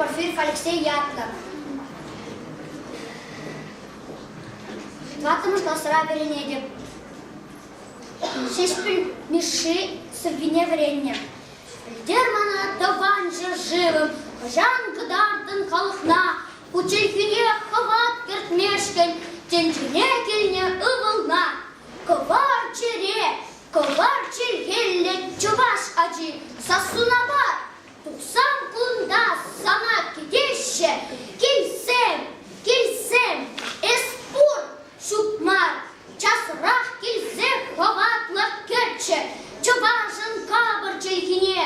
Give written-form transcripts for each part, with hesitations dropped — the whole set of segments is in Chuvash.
Порфирьев Алексей ятлӑ. Тӑваттӑмӗш класра вӗренетӗп. Ҫеҫпӗл Мишши сӑввине вӗреннӗ. Пӗлтер мана, тӑван ҫӗршывӑм, хӑҫан кӑтартӑн халӑхна ку чӗлхӳне хӑват кӗртмешкӗн тӗнчене килнӗ ывӑлна. Кӑвар чӗре, кӑвар чӗлхеллӗ чӑваш ачи сассуна пар, Тухсан кунта сана кӗтеҫҫӗ, килсем, килсем, эс пур, ҫук мар, часрах килсе хӑватлӑх кӗртчӗ чӑвашӑн капӑр чӗлхине,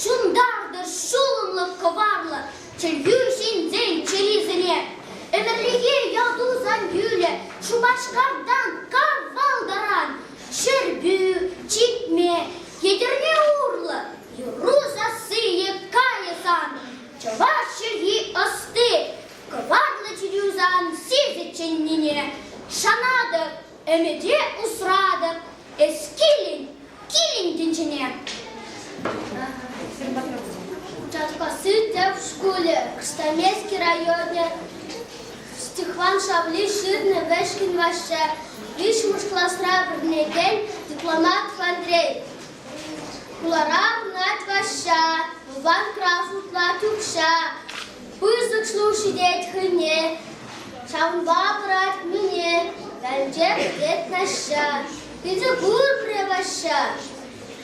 ҫунтартӑр ҫулӑмлӑ кӑварлӑ чӗлхӳ ҫынсен чӗрисене. Ӗмӗрлӗхе яту сан юлӗ Шупашкартан Кавалтаран, Ҫӗрпӳ, Чикме, Етӗрне урлӑ Юрру сассийӗ кайӗ сан, чӑваш чӗлхи ӑсти, кӑварлӑ чӗрӳ сан сисӗ чӗннине. Шанатӑп, ӗмӗте усратӑп, эс килӗн, килӗн тӗнчене. Чаткасси тӗп шкулӗ, Красноармейски районӗ, Стихван Шавли ҫырнӑ Вӗҫкӗн Ваҫҫа, виҫҫӗмӗш класра вӗренекен Дипломатов Андрей. Хулара пурӑнать Ваҫҫа, банкра шутлать укҫа. Пысӑк ҫул ҫитет хӑйне, ҫавӑнпа пырать мӗне, ялӗнче кӗтет Наҫҫа. Питӗ пур пире Ваҫҫа.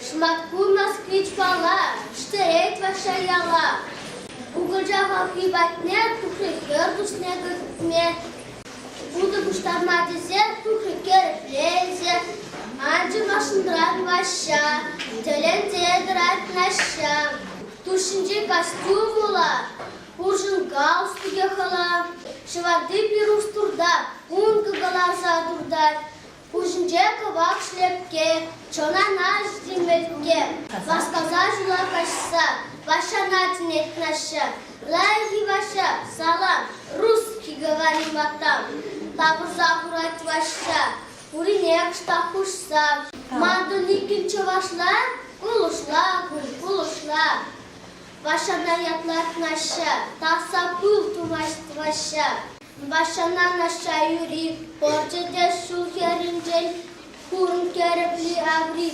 Шӑматкун москвичпала вӗҫтерет Ваҫҫа яла. Укӑлча хапхи патне тухрӗ хӗр тусне кӗртме. Утӑ пуҫтарма тесе тухрӗ кӗрӗкленсе, анчӗ машинӑран Ваҫҫа, тӗлӗнсе тӑрать Наҫҫа. Тушшинчи костюм вула, пурҫӑн галстукӗ хӑла, ҫӑварти пирус турта, ункӑ кӑларса туртать. Пуҫӗнче кӑвак шлепке, чӑнана ҫитмелле. Васкаса ҫула каҫса Ваҫҫана чӗнет Наҫҫа. Лайӑх-и, Ваҫҫа, салам, русский говорим ваттам. Тавӑрса хурать Ваҫҫа, урине кӑштах хушса. Мантӑн иккӗн чӑвашла, кулӑшла ку, кулӑшла. Ваҫҫана ятлать Наҫҫа, таса пыл тумасть Ваҫҫа. Ваҫҫана Наҫҫа юри пӑрчӗ те ҫул хӗрринчен хурӑн кӗрӗкли аври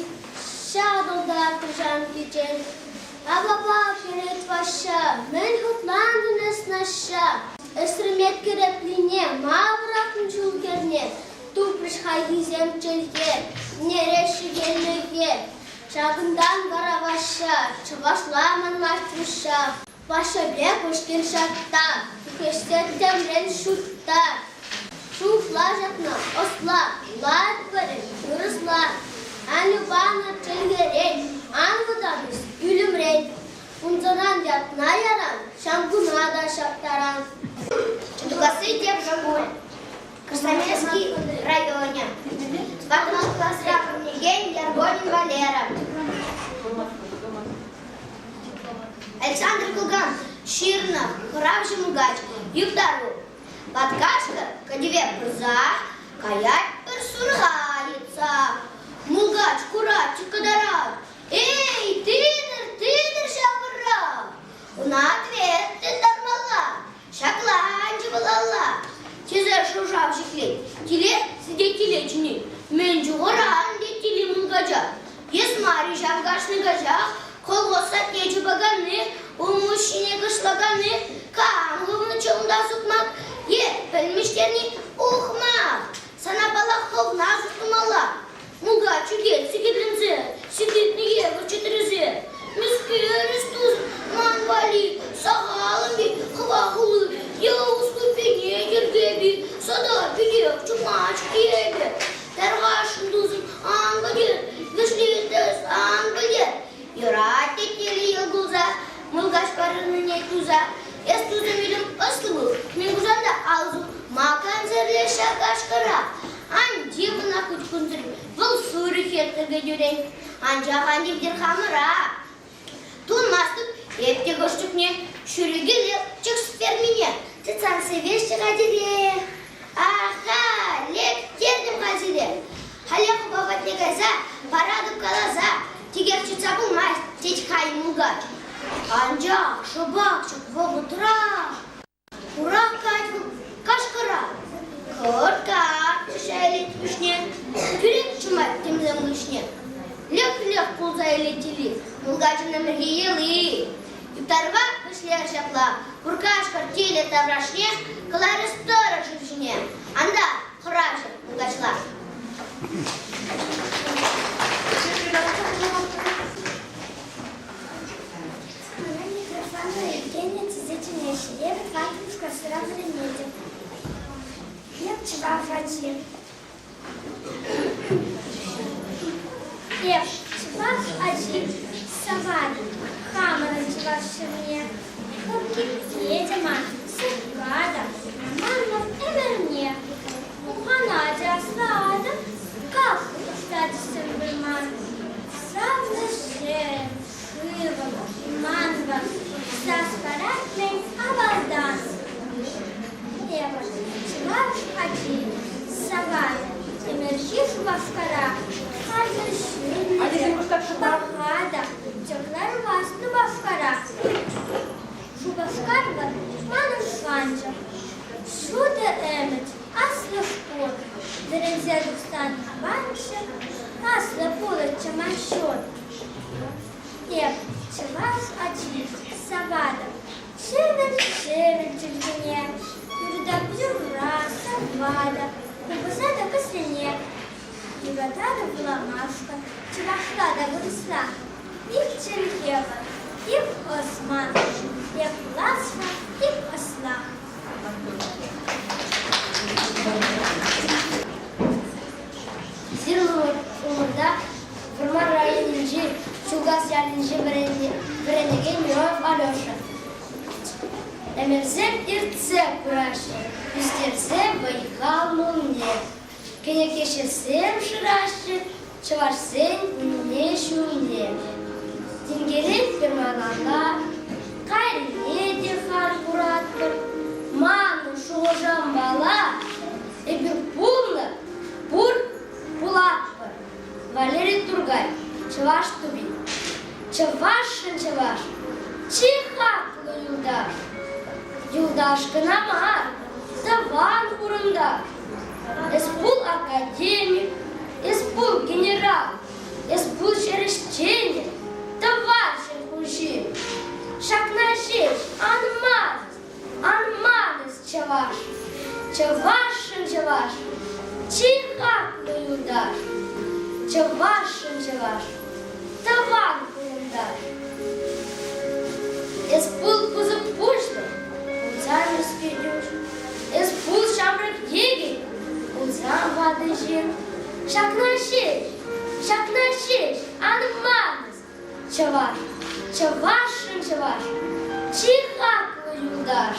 ҫатӑлта кӑҫан кичен. Апапа хӗрет Ваҫҫа, мӗн хӑтлантӑн эс, Наҫҫа? Ӗсрӗмет кӗреплине ма пӑрахнӑ ҫул хӗрне? Тупрӗҫ хайхисем чӗлхе, нереҫҫӗ хӗллӗхе. Ҫакӑнтан вара Ваҫҫа чӑвашла манмасть Вуҫҫа. Ваҫҫа пек ӗҫкен ҫатта, хӗҫсе темрен ҫутта. Шухла ҫакна, ӑсла, лайӑх пӗлӗн, вырӑсла. Аннӳ панӑ чӗлхерен, ан вӑтанӑҫ ӳлӗмрен. Унсӑран ятна яран, ҫамкуна та ҫаптаран. Чатукасси тӗп шкул, Красноармейски районӗ. Тӑваттӑмӗш класра вӗренекен Яргонин Валера. Александр Кылган ҫырнӑ Хӑравҫӑ мулкач юптару. Ваткашкӑр кӗтӗве пырса каять пӗр сурӑха йӑтса. Мулкач курать кӑтарать. Эй, тытӑр, тытӑр ҫав вӑрра! Ӑна ответ тыттармалла, ҫакланчӗ вӑл алла. Тесе шӑв-шав ҫӗклет. Киле сӗтет киле чӗнет. Мӗн чухӑран тет тили мулкача. Эс мар-и ҫав кашни каҫах колхоз садне чупаканни, улмуҫҫине кӑшлаканни, кам хывнӑччӗ унта сукмак е пӗлмӗҫтерни ухмах. Сана паллах хӑвна шутламалла. Мулкач ӳкет сикӗрленсе, сикӗтнӗ евӗр чӗтресе. Мӗскер эс тус ман валли сахалӑн-и хӑва хули е уступине йӗркепи сада питех чупмасть-ҫке эпӗ. Тархасшӑн тусӑм ан пӗтер, вӗҫлетес ан пӗтер. Юрать тет тилӗ йӑл кулса, мулкач парӑннине туса. Эс тусӑм ӳлӗм ӑслӑ пул, мӗн курсан та ал сул, ма кансӗрле ҫак кашкӑра? Ан тив ӑна хуть кунсӑр, вӑл сурӑх хӗртнӗ кӗтӳрен. Анчах ан тивтӗр хамӑра. Тунмастӑп эп те хӑш чухне ҫӳрекеле чӑх фермине тытсан сӗвеҫҫӗ хатӗре. Аха, лектертӗм-ха сире. Халех упа патне кайса паратӑп каласа, текех чӑтса пулмасть, тет хай мулкач. Анчах шӑпах ҫак вӑхӑтра... Кӑркка шелет пуҫне, тӳрех чӑмать тӗмсем хыҫне. Лӗх-лӗх кулса илет Тили, мулкачӑн ӗмӗрхи йӑли. Юптарӑва вӗҫлер ҫапла, Куркашкӑр тилӗ таврашне кӑларӗс тӑрӑ шыв ҫине. Ан та хӑравҫӑ мулкачла. Мана Митрофанова Евгения тесе чӗнеҫҫӗ. Эпӗ тӑваттӑмӗш класра вӗренетӗп. Эп чӑваш ачи. Эп чӑваш ачи саватӑп хамӑрӑн чӑваш ҫӗрне. Хӑв те ман, сӑпка та, манмӑп ӗмӗрне. Ухана та аслатӑп, кап ӑстатӑ сӗм вырман. Савнӑ ҫӗрӗм, шывӑм, манпа сас парать-мӗн авалтан. Эпӗ чӑваш ачи, саватӑп ӗмӗрхи Шупашкара. Халӗ ҫӳллӗ те, паха та чаклармасть Шупашкара. Шупашкар вӑл манӑн шанчӑк, ҫутӑ ӗмӗт, аслӑ шкул. Вӗренсе тухсан аванччӗ, аслӑ пулӗччӗ ман ҫул. Эп чӑваш ачи, саватӑп шӗвӗр-шӗвӗр чӗлхене, юратап юрра, сӑвва та, купӑса та кӗсрене. Юрататӑп вуламашкӑн чӑвашла та вырӑсла. Ик чӗлхе вӑл, ик ӑс ман, эп пуласшӑн ик ӑсла. Сирӗн умӑрта Вӑрмар районӗнчи Чулкас ялӗнче вӗренекен Миронов Алеша. Ӗмӗрсем иртсе пыраҫҫӗ, ӳстерсе вӑй-хал мулне. Кӗнекеҫӗсем шыраҫҫӗ чӑвашсен кунне-ҫулне. Тинкеретпӗр малалла, кайрине те халь куратпӑр. Манӑн шухӑшӑмпала эпир пулнӑ, пур, пулатпӑр. Валерий Тургай, Чӑваш тупи. Чӑвашшӑн чӑваш, чи хаклӑ юлташ. Юлташ кӑна мар, тӑван хурӑнташ. Эс пул академик, эс пул генерал, эс пул ҫӗр ӗҫченӗ, тӑван ҫӗр хуҫи. Ҫакна ҫеҫ ан ман, ан ман эс чӑваш. Чӑвашшӑн чӑваш, чи хаклӑ юлташ. Чӑвашшӑн чӑваш, тӑван хурӑнташ. Эс пул пысӑк пуҫлӑх, пулсан эс кӗтӳҫ. Эс пул ҫамрӑк йӗкӗт, пулсан ватӑ ҫын. Ҫакна ҫеҫ, ҫакна ҫеҫ ан ман эс, чӑваш, чӑвашшӑн чӑваш, чи хаклӑ юлташ.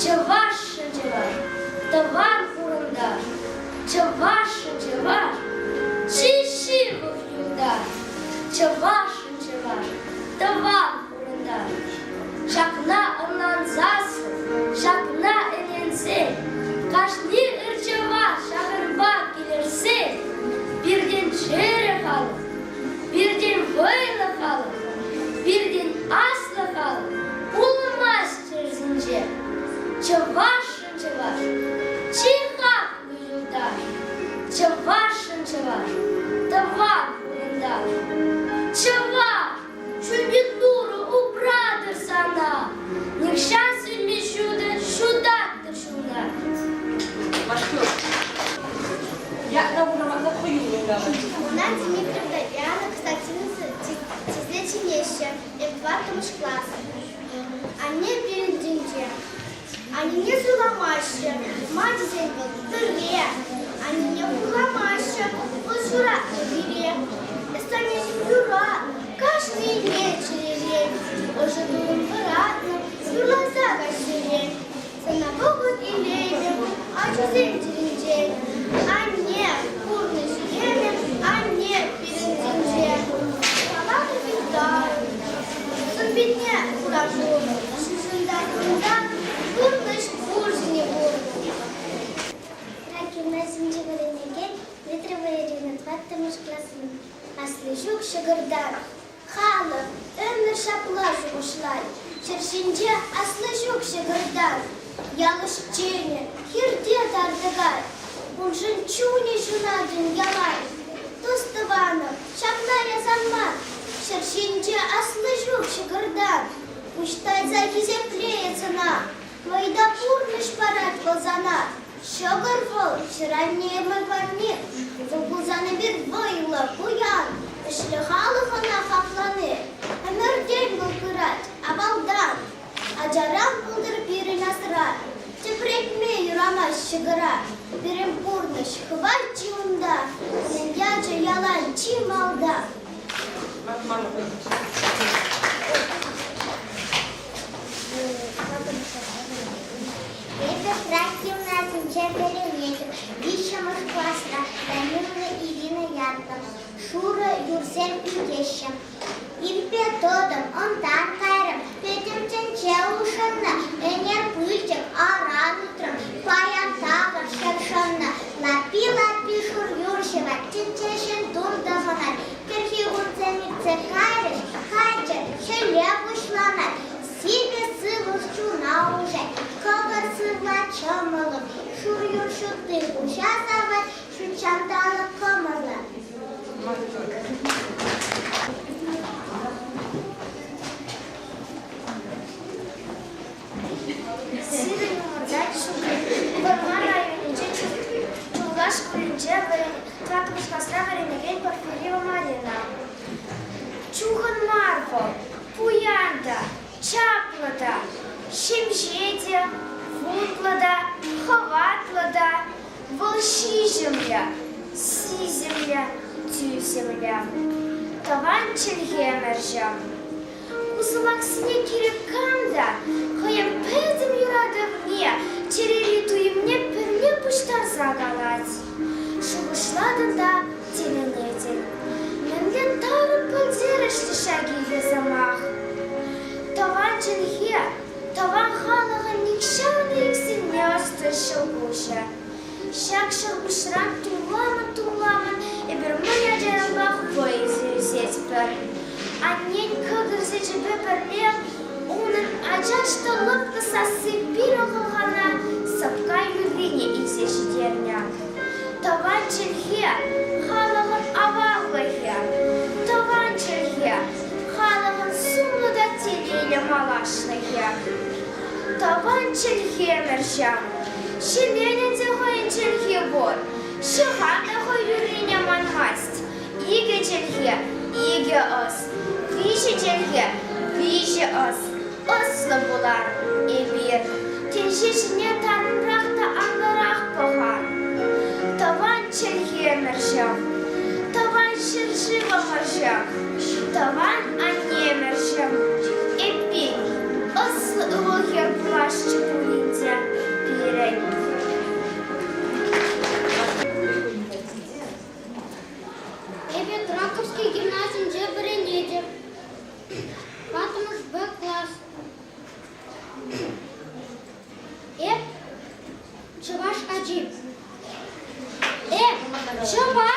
Чӑвашшӑн чӑваш, тӑван хурӑнташ. Чӑвашшӑн чӑваш, чи ҫывӑх юлташ. Чӑвашшӑн чӑваш, тӑван хурӑнташ. Ҫакна ӑнлансассӑн, ҫакна ӗненсен, кашни ыр чӑваш ҫакӑнпа килӗшсен, пиртен чӗрӗ халӑх, пиртен вӑйлӑ халӑх, пиртен аслӑ халӑх пулмасть ҫӗр ҫинче. Чӑвашшӑн чӑваш, чи хаклӑ юлташ, чӑвашшӑн чӑваш, тӑван хурӑнташ. Чӑваш! Ҫӳлти Турӑ упратӑр сана, нихҫан сӳнми ҫутӑ ҫутаттӑр ҫулна. Мана Дмитриевна Иоанна Константиновна тесе чӗнеҫҫӗ. Эп тӑваттӑмӗш класс. Анне пирӗн тӗнче. Аннене суйламаҫҫӗ, ма тесен вӑл пӗрре. Аннене хурламаҫҫӗ, вӑл ҫуратнӑ пире. Эс аннеҫӗм юратнӑ, кашнине чӗререн. Ӑшӑ туйӑм вӑратнӑ, юрласа каҫсерен. Сана вӑхӑт илеймӗ ачусен чӗринчен. Анне, пурнӑҫ илемӗ, анне пирӗн тӗнче. Каланӑ юлташ, сӑн-питне хура шур. Ҫӳҫунта кунта пурнӑҫ пурҫӑнӗ пур. Гимназинче вӗренекен Дмитрий Валерьевна тӑваттӑмӗш класри асли ҫук ҫӑкӑртан. Халӑх ӗмӗр ҫапла шухӑшлать. Ҫӗр ҫинче аслӑ ҫук ҫӑкӑртан. Ял ӗҫченӗ хирте тар тӑкать. Уншӑн чунӗ ҫунать ун ялан. Тус-тӑванӑм, ҫакна эс ан ман, Ҫӗр ҫинче аслӑ ҫук ҫӑкӑртан. Пуҫ тайса хисепле эс ӑна, Вӑй та пурнӑҫ парать вӑл сана. Ҫӑкӑр вӑл, ҫӗр-аннемӗр парни. Вӑл пулсан эпир вӑйлӑ, пуян. Ӗҫлӗ халӑх ӑна хаклани. Ӗмӗртен вӑл пырать, авалтан. Ачаран пултӑр пирӗн асра. Тӗпретме юрамасть ҫӑкӑра. Пирӗн пурнӑҫ хӑвать-и унта? Мӗн ячӗ ялан чи малта. Эпӗ Трак гимназинче вӗренетӗп. Виҫҫӗмӗш класра Данилова Ирина ятлӑ. Шурӑ юрсем ӳкеҫҫӗ. Ирпе тӑтӑм, унтан кайрӑм. Пӗтӗм тӗнче улшӑннӑ. Ӗнер пылчӑк, аран утрӑм. Паян такӑр ҫӗр шӑннӑ. Лаппи-лаппи шур юр ҫӑвать. Тӗнче ҫын тӑхӑнать. Кӗрхи кунсем иртсе кайрӗҫ, кайчӗ, хӗлле пуҫланать. Сивӗ сывлӑш чуна уҫать, кӑкӑр сывлать ҫӑмӑллӑн. Шур юр ҫутти куҫа савать, ҫут ҫанталӑк кӑмӑллӑ. Сирӗн умӑрта Вӑрмар районӗнчи Чулкас шкулӗнче тӑваттӑмӗш класра вӗренекен Порфирьева Марина. Чухӑн мар вӑл, пуян та, чаплӑ та, ҫемҫе те, вутлӑ та, хӑватлӑ та. Вӑл ҫиҫӗмлӗ, сисӗмлӗ, тӳсӗмлӗ. Тӑван чӗлхемӗрҫӗм. Ку сӑмахсене кирек кам та хӑйӗн пӗтӗм юратӑвне, чӗрери туйӑмне пӗрле пуҫтарса калать. Шухӑшлатӑн та тӗлӗнетӗн. Мӗнле тарӑн пӗлтерӗшлӗ ҫак икӗ сӑмах. Тӑван чӗлхе, тӑван халӑхӑн нихҫан та иксӗлми ӑслӑ ҫӑлкуҫӗ. Ҫак ҫӑлкуҫран тумламӑн-тумламӑн эпир мӗн ачаранпах вӑй илсе ӳсетпӗр. Аннен кӑкӑр сӗчӗпе пӗрле унӑн ачаш та лӑпкӑ сасси пирӗн хӑлхана сӑпка юррине илсе ҫитернӗ. Тӑван чӗлхе – халӑхӑн аваллӑхӗ. Тӑван чӗлхе – халӑхӑн сумлӑ та телейлӗ малашлӑхӗ. Тӑван чӗлхемӗр ҫав. Ҫӗленӗн те хӑйӗн чӗлхи пур. Ҫӑхан та хӑй юррине манмасть. Икӗ чӗлхе, икӗ ӑс. Виҫӗ чӗлхе, виҫӗ ӑс. Ӑслӑ пулар эпир. Тӗнче ҫине тарӑнрах та анлӑрах пӑхар. Тӑван чӗлхемӗр ҫав. Тӑван ҫӗршывӑмӑр ҫав. Тӑван аннемӗр ҫав. Эппин, ӑслӑ ывӑл-хӗр пуласчӗ пулин те пирӗн. Эпӗ Траковский гимназинче вӗренетӗп. Тӑваттӑмӗш Б класс. Эп чӑваш ачи. Эп чӑваш.